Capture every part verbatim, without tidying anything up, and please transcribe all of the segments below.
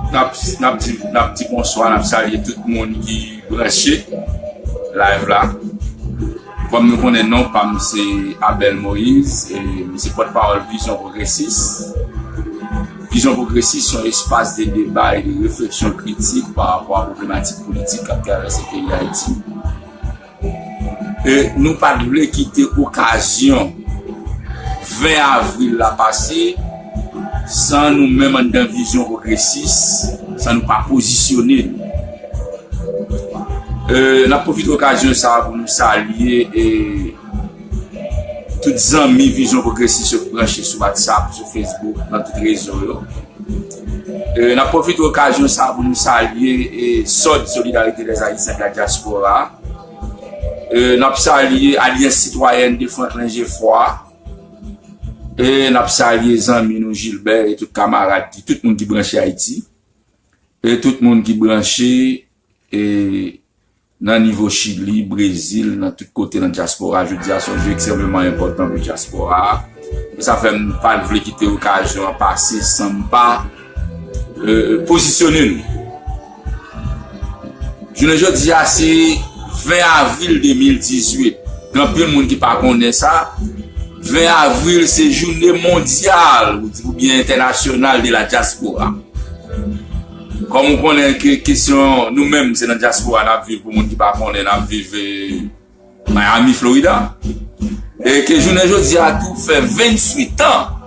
N ap, n ap di, n ap di bonswa, n ap salye tout moun ki branche live la. Kòm nou konnen, non pa m se Abel Moïse, e m se pòtpawòl Vizyon Pwogresis. Vizyon Pwogresis se yon espas de deba e de refleksyon kritik pa rapò a pwoblematik politik k ap travèse peyi Dayiti. E nou pa t vle kite okazyon ven avril la pase san nou menm anndan Vizyon Pwogresis, san nou pa pozisyone nou. E, n ap pwofite okazyon sa a pou nou salye, e, tout zanmi Vizyon Pwogresis yo k branche sou WhatsApp, sou Facebook, nan tout rezo yo. E, n ap pwofite okazyon sa a pou nou salye, e, sòd Solidarité des Haïtiens de la Diaspora. E, n ap salye Alyans Sitwayèn de Franklin Geffrard. E n ap salye zanmi nou Gilbert e tout kamarad ki, tout moun ki branche Ayiti. E tout moun ki branche, e nan nivo Chili, Brezil, nan tout kote nan dyaspora. Jodi a se yon jou ekstrèmeman enpòtan pou dyaspora a. E sa fè m pa t vle kite okazyon an pase san m pa, e, pozisyone nou. Jounen jodi a se ven avril de mil dizuit. Gen anpil moun ki pa konnen sa. Ven avril se jounen mondyal oubyen entènasyonal de la diaspora. Kòm ou konnen ke kesyon nou menm se nan dyaspora n ap viv, pou moun ki pa konnen, n ap viv, e, Miami, Florida. E ke jounen jodi a tou fè venntuit an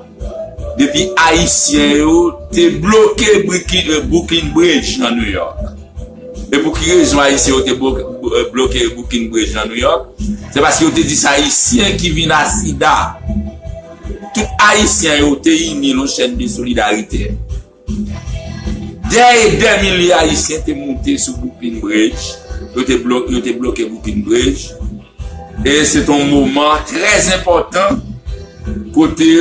depi Ayisyen yo te bloke Brooklyn, e, Brooklyn Bridge nan New York. E pou ki rezon Ayisyen yo te bloke, e, bloke Brooklyn Bridge nan New York? Se paske yo te di se Ayisyen ki vin a sida. Tout Ayisyen yo te ini l yon chèn de solidarite. Dè e dè milye Ayisyen te moute sou Brooklyn Bridge. Yo te blo-, yo te bloke Brooklyn Bridge. E se te yon moman trè enpòtan kote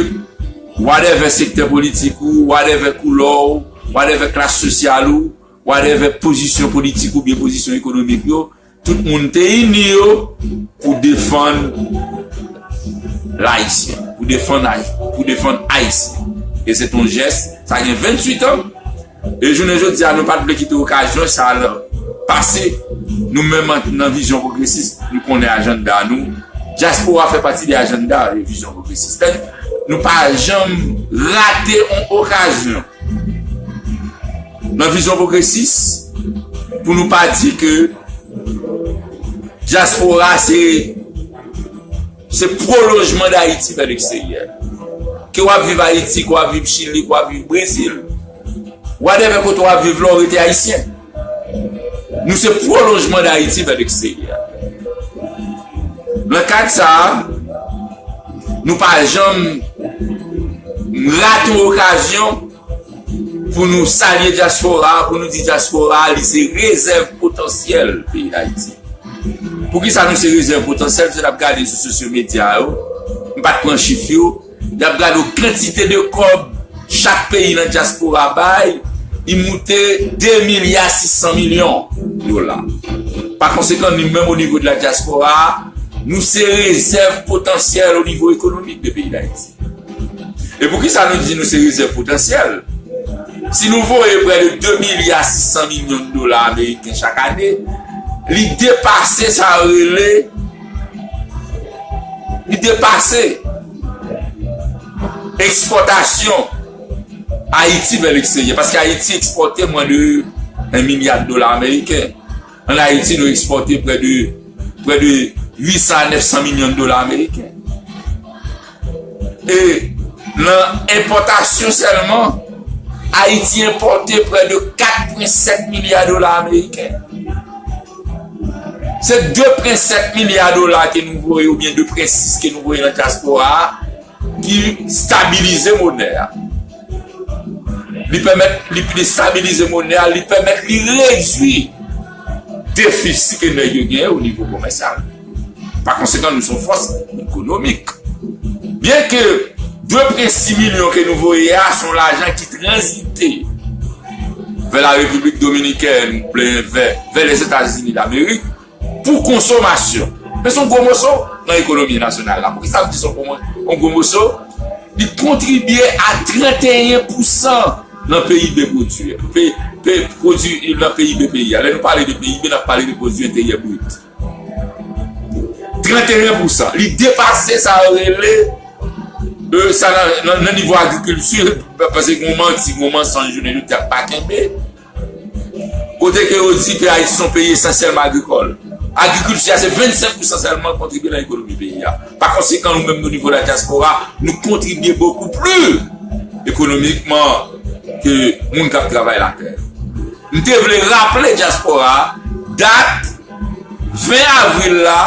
whatever sektè politik ou, whatever koulè w, whatever klas sosyal ou, whatever pozisyon politik oubyen pozisyon ekonomik yo, tout moun te ini yo pou defann Ayisyen, pou defann Ay-, pou defann Ayisyen. E se te yon jès, sa gen venntuit an. E jounen jodi a, nou pa t vle kite okazyon sa a pase. Nou menm an, nan Vizyon Pwogresis, nou konnen ajanda nou. Dyaspora fè pati de ajanda e Vizyon Pwogresis. Sètadi, nou pa janm rate yon okazyon nan Vizyon Pwogresis pou nou pa di ke dyaspora se, se pwolonjman Dayiti vè leksteryè. Ke w ap viv Ayiti, ke w ap viv Chili, ke w ap viv Brezil, whatever kote w ap viv la, w rete Ayisyen. Nou se pwolonjman Dayiti vè leksteryè. Nan kad sa a, nou pa janm rate yon okazyon pou nou salye dyaspora, pou nou di dyaspora li se rezèv potansyèl peyi Dayiti. Poukisa nou se rezèv potansyèl? Si n ap gade sou sosyo medya yo, m pa t pran chif yo, n ap gade kantite de kòb chak peyi nan dyaspora bay, li moute de milya sis san milyon dola. Pa konsekan, nou menm o nivo de la diaspora, nou se rezèv potansyèl o nivo ekonomik de peyi Dayiti. E poukisa nou di nou se rezèv potansyèl? Si nou voye prè de de milya sis san milyon dola ameriken chak ane, li depase sa yo rele, li depase ekspòtasyon Ayiti vè leksteryè, paske Ayiti ekspòte mwens de yon milya de dola ameriken. Ann Ayiti, nou ekspòte prè de, prè de uit san a nèf san milyon de dola ameriken. E nan enpòtasyon sèlman, Ayiti enpòte prè de kat pwen sèt milya dola ameriken. Se de pwen sèt milya dola ke nou voye, oubyen de pwen sis ke nou voye nan dyaspora a, ki stabilize monè a. Li pèmèt, li, li stabilize monè a, li pèmèt li redui defisi ke nèg yo genyen o nivo komèsyal. Pa konsekan, nou se yon fòs ekonomik. Byenke de pwen sis milyon ke nou voye a, se yon lajan ki tranzite vè la Repiblik Dominikèn, oubyen vè, vè Lèzetazini Damerik, pou konsomasyon. Men se yon gwo moso nan ekonomi nasyonal la. Poukisa m di se yon gwo mo-, yon gwo moso? Li kontribye a trannteyen pousan nan P I B pwodui a. Pe-, pe-, pwodui nan P I B peyi a. Lè nou pale de P I B, n ap pale de pwodui enteryè brit. Trannteyen pousan. Li depase sa yo rele, e, sa nan, nan, nan nivo agrikilti, paske gen yon manti, gen yon mansonj, jounen jodi a k pa kenbe. Kote ke yo di ke Ayiti se yon peyi esansyèlman agrikòl. Agrikilti a se vennsenk pousan sèlman l kontribye nan ekonomi peyi a. Pa konsekan, nou menm, nou nivo la dyaspora, nou kontribye bokou pli ekonomikman ke moun k ap travay latè. M te vle raple dyaspora a, dat ven avril la,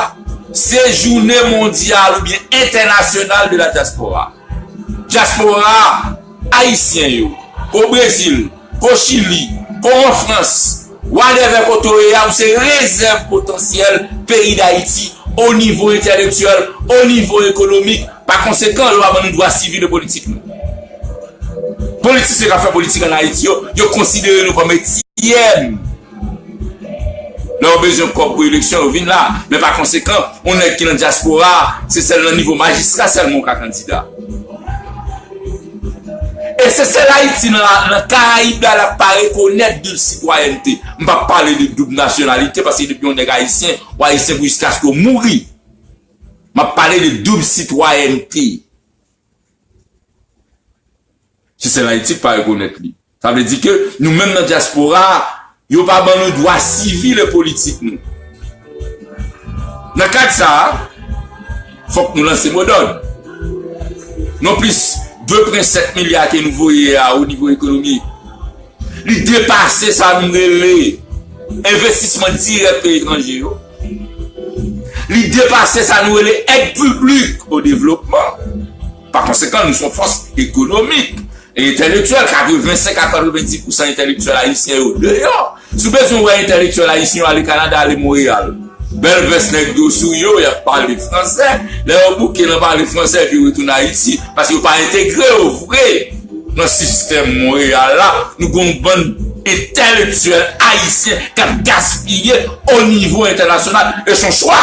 se jounen mondyal oubyen entènasyonal de la dyaspora. Dyaspora ayisyen yo, ke w Brezil, ke w Chili, ke w an Frans, whatever kote w ye a, ou se rezèv potansyèl peyi Dayiti o nivo entèlektyèl, o nivo ekonomik. Pa konsekan, yo pa ban nou dwa sivil e politik nou. Politisyen k ap fè politik ann Ayiti yo, yo konsidere nou kòm etyèn. Lè yo bezwen kòb pou eleksyon, yo vin la. Men pa konsekan, yon nèg ki nan dyaspora, se sèl nan nivo majistra sèlman ou ka kandida. E se sèl Ayiti nan, nan Karayib la, l ap pa rekonèt doub sitwayènte. M p ap pale de doub nasyonalite, paske depi yon nèg ayisyen, w ayisyen pou jiskaske w mouri. M ap pale de doub sitwayènte. Se sèl Ayiti k pa rekonèt li. Sa vle di ke nou menm nan dyaspora a, yo pa ban nou dwa sivil e politik nou. Nan kad sa a, fòk nou lanse modòd. Nonplis de pwen sèt milya ke nou voye a o nivo ekonomik, li depase sa nou rele envestisman dirèk peyi etranje yo. Li depase sa nou rele èd piblik o devlopman. Pa konsekan, nou se yon fòs ekonomik e entèlektyèl. Katrevensenk a katrevenndis pousan entèlektyèl ayisyen yo deyò. Si w bezwen wè entèlektyèl ayisyen yo, ale Kanada, ale Monreyal. Bèl vès nèg yo sou yo, y ap pale fransè. Lè yo bouke nan pale fransè, epi yo retounen Ayiti, paske yo pa entegre yo vre nan sistèm Monreyal la. Nou gen yon bann entèlektyèl ayisyen k ap gaspiye o nivo entènasyonal. E se yon chwa.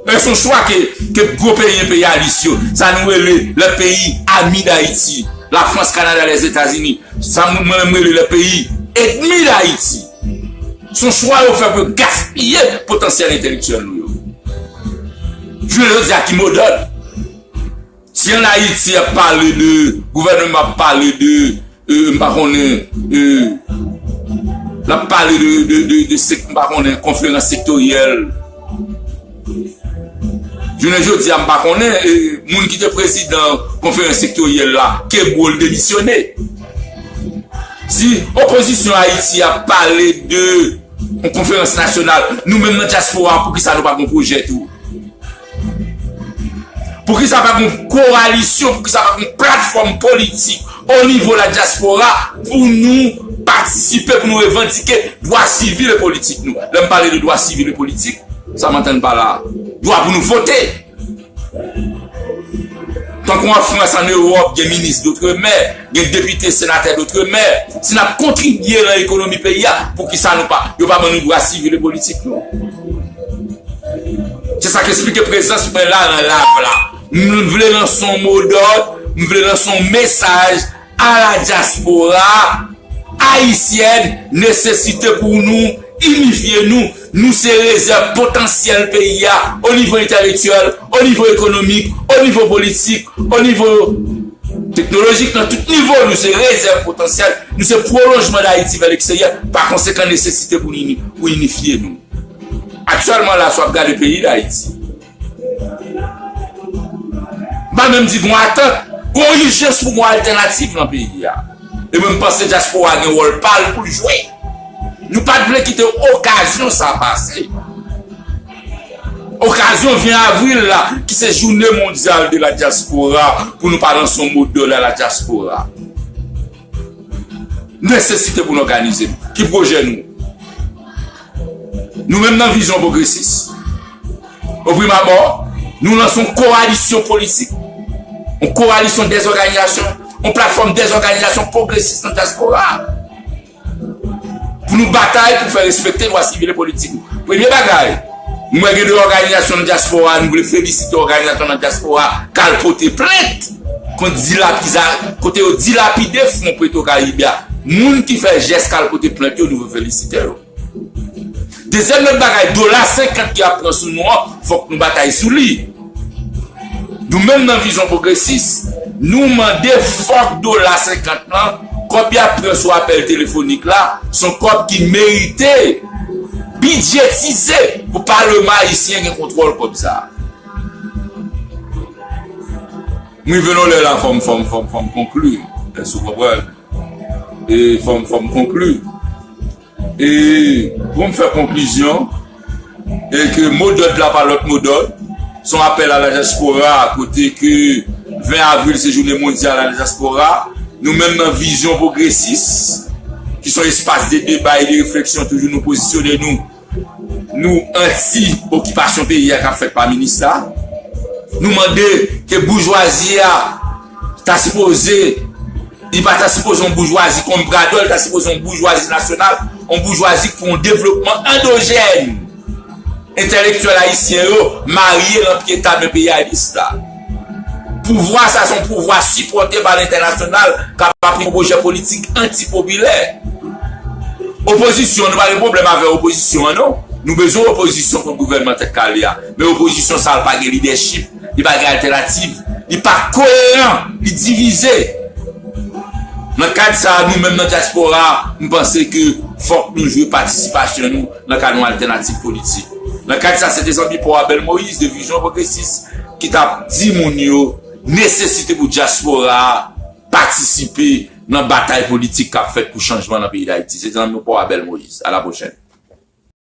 E se yon chwa ke, ke gwo peyi enperyalis yo, sa nou rele le pays ami d'Haïti, Lafrans, Kanada, Lèzetazini, sa mwen menm rele le pays ennemi d'Haïti. Se yon chwa yo fè pou yo gaspiye potansyèl entèlektyèl nou yo. Jounen jodi a, ki modòd? Si ann Ayiti y ap pale de, gouvènman ap pale de, e, m pa konnen, e, l ap pale de, de, de, de sek-, m pa konnen, konferans sektoryèl. Jounen jodi a, m pa konnen, e, moun ki te prezidan konferans sektoryèl la, ke bro l demisyone. Si opozisyon Ayiti ap pale de yon konferans nasyonal, nou menm nan dyaspora, poukisa nou pa gen pwojè tou? Poukisa pa gen kowalisyon, poukisa pa gen platfòm politik o nivo la dyaspora pou nou patisipe, pou nou revandike dwa sivil e politik nou? Lè m pale de dwa sivil e politik, sa m antann pa la? Dwa pou nou vote. Tankou an Frans, an Ewòp, gen minis d'outre-mer, gen depite, senatè d'outre-mer. Si n ap kontribye nan ekonomi peyi a, poukisa nou pa, yo pa ban nou dwa sivil e politik nou? Se sa k esplike prezans mwen la nan live la. M vle lanse yon modòd, m vle lanse yon mesaj a la dyaspora ayisyèn, nesesite pou nou inifye nou. Nou se rezèv potansyèl peyi a, o nivo entèlektyèl, o nivo ekonomik, o nivo politik, o nivo teknolojik, nan tout nivo, nou se rezèv potansyèl, nou se pwolonjman Dayiti vè leksteryè, pa konsekan, nesesite pou nou ini-, pou inifye nou. Aktyèlman la, si w ap gade peyi Dayiti, m pa menm di gon atant, gon ijans pou gon altènativ nan peyi a. E mwen, m panse dyaspora gen wòl pa l pou l jwe. Nou pa t vle kite okazyon sa pase. Okazyon ven avril la, ki se jounen mondyal de la dyaspora, pou nou pa lanse yon modòd a la dyaspora. Nesesite pou n òganize nou. Ki pwojè nou? Nou menm nan vizyon pwogresis, o prim abò, nou lanse yon kowalisyon politik, yon kowalisyon dèzòganizasyon, yon platfòm dèzòganizasyon pwogresis nan dyaspora, pou nou batay pou fè respekte dwa sivil e politik nou. Premye bagay, m wè gen de òganizasyon nan dyaspora, nou vle felisite òganizasyon nan dyaspora k al pote plent kont dilapiza-, kote yo dilapide fon Petro Caribe a. Moun ki fè jès k al pote plent yo, nou vle felisite yo. Dezyèm lòt bagay, dola senkant ki ap pran sou nou an, fòk nou batay sou li. Nou menm nan Vizyon Pwogresis, nou mande fòk dola senkant lan, kòb y ap pran sou apèl telefonik la, se yon kòb ki merite bidjetize pou Palman ayisyen gen kontwòl kòb sa a. M rive nan lè la, fò m, fò m, fò m, fò m konkli. Èske w konprann? E fò m, fò m konkli. E pou m fè konklizyon, e ke modòd la pa lòt modòd, se yon apèl a la dyaspora, kote ke ven avril se jounen mondyal a la dyaspora. Nou menm nan Vizyon Pwogresis, ki se yon espas de deba e de refleksyon, toujou nou pozisyone nou nou anti okipasyon peyi a k ap fèt pa minis la. Nou mande ke boujwazi a ta sipoze, li pa ta sipoze yon boujwazi konbradò, li ta sipoze yon boujwazi nasyonal, yon boujwazi ki pou yon devlopman andojèn. Entèlektyèl ayisyen yo marye lan pye tab nan peyi a, inis la. Pouvwa sa se yon pouvwa sipòte pa lentènasyonal k ap aplike yon pwojè politik antipopilè. Opozisyon, nou pa gen pwoblèm avè opozisyon an, non. Nou bezwen opozisyon kont gouvènman tèt kale a. Men opozisyon sa a pa gen lidèchip, li pa gen altènativ, li pa koyeran, li divize. Nan kad sa a, nou menm nan dyaspora a, m panse ke fòk nou jwe patisipasyon nou nan kad yon altènativ politik. Nan kad sa, se te zanmi pa w Abel Moïse de Vizyon Pwogresis ki t ap di moun yo nesesite pou dyaspora a patisipe nan batay politik k ap fèt pou chanjman nan peyi Dayiti. Se te zanmi pa w Abel Moïse. A la pwochèn.